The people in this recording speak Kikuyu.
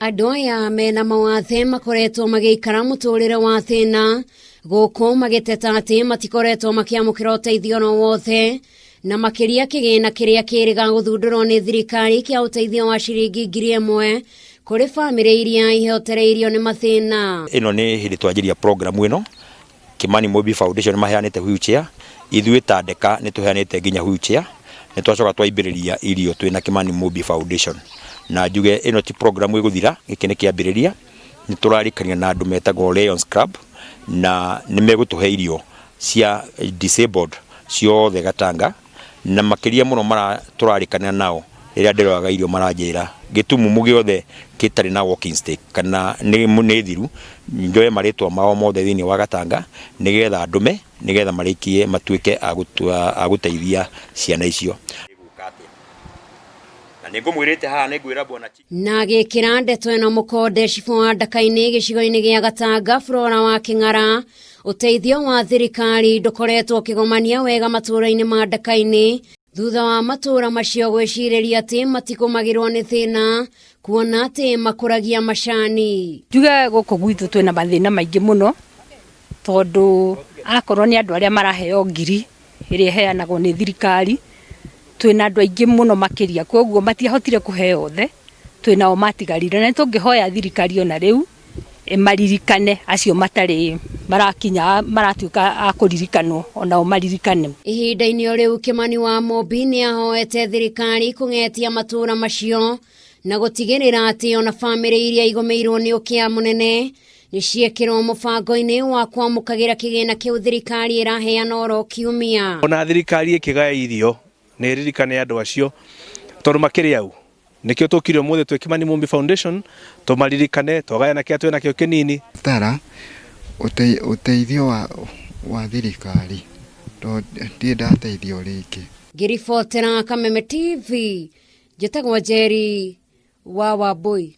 Andũ aya mena mawathe makoretwo magĩikara mũtũrĩre wa thĩna gũkũ magĩteta atĩ matikoretwo makĩamũkĩra ũteithio no wothe na makĩria kĩgĩna kĩrĩa kĩrĩga gũthundũrwo nĩ thirikari kĩa ũteithio wa ciringi 1000 kũrĩ bamĩrĩ iria ihotereirio nĩ mathĩna. Ĩno nĩ hĩndĩ twanjĩria program ĩno. Kimani Mumbi Foundation nĩ maheanĩte wheelchair, ithuĩ ta Ndeka nĩ tũheanĩte nginya wheelchair, nĩ twacoka twaimbĩrĩria irio twĩna Kimani Mumbi Foundation. Na njuge ĩno ti program ĩgũthira, gĩkĩ nĩ kĩambĩrĩria, nĩ tũrarĩkania na andũ metagwo Lions Club na nĩ megũtũhe irio cia disabled ciothe Gatanga, na makĩria mũno mara tũrarĩkanĩra nao rĩrĩa ndĩroyaga irio maranjĩra gĩtumumu gĩothe gĩtarĩ na walking stick kana nĩ nĩ thiru njoe marĩtwa mao mothe thĩinĩ wa Gatanga nĩgetha ndũme nĩgetha marĩkie matuĩke a gũteithia ciana icio. Na nĩ ngũmwĩrĩte haha nĩ ngwĩra bwana. Na agĩkĩra ndeto ĩno mũkonde cibũ wa Ndaka-inĩ gĩcigo-inĩ gĩa Gatanga Flora wa Kĩng'ara, ũteithio wa thirikari ndũkoretwo ũkĩgomania wega matũũra-inĩ ma Ndaka-inĩ thutha wa matũũra macio gwĩcirĩria atĩ matigũmagĩrwo nĩ thĩna kuona atĩ makũragia macani. Njuge gũkũ gwitũ twĩna mathĩna maingĩ mũno tondũ akorwo nĩ andũ arĩa maraheo ngiri ĩrĩa ĩheanagwo nĩ thirikari twĩna andũ aingĩ mũno makĩria, koguo matiahotire kũheo othe, twĩnao matigarire, na nĩtũngĩhoya thirikari ona rĩu ĩmaririkane acio matarĩ marakinya maratuĩka a kũririkanwo onao maririkane. Ihinda-inĩ o rĩu Kimani wa Mumbi nĩ ahoete thirikari kũng'etia matũũra macio na gũtigĩrĩra atĩ ona bamĩrĩ iria igũmĩirwo nĩ ũkĩa mũnene nĩ ciekĩrwo mũbango-inĩ wa kwamũkagĩra kĩgĩna kĩu thirikari ĩraheana oro kiumia. Ona thirikari ĩkĩgaya irio nĩ ĩririkane andũ acio tondũ makĩrĩ au nĩkĩo tũkire ũmũthĩ twĩ Kimani Mumbi Foundation tũmaririkane twagayana kĩrĩa twĩ nakĩo kĩnini. Tara ũteithio wa thirikari tondũ ndirĩ ndateithio rĩngĩ. Ngĩribotera Kameme TV njĩtagwo Njeri wa Wambui.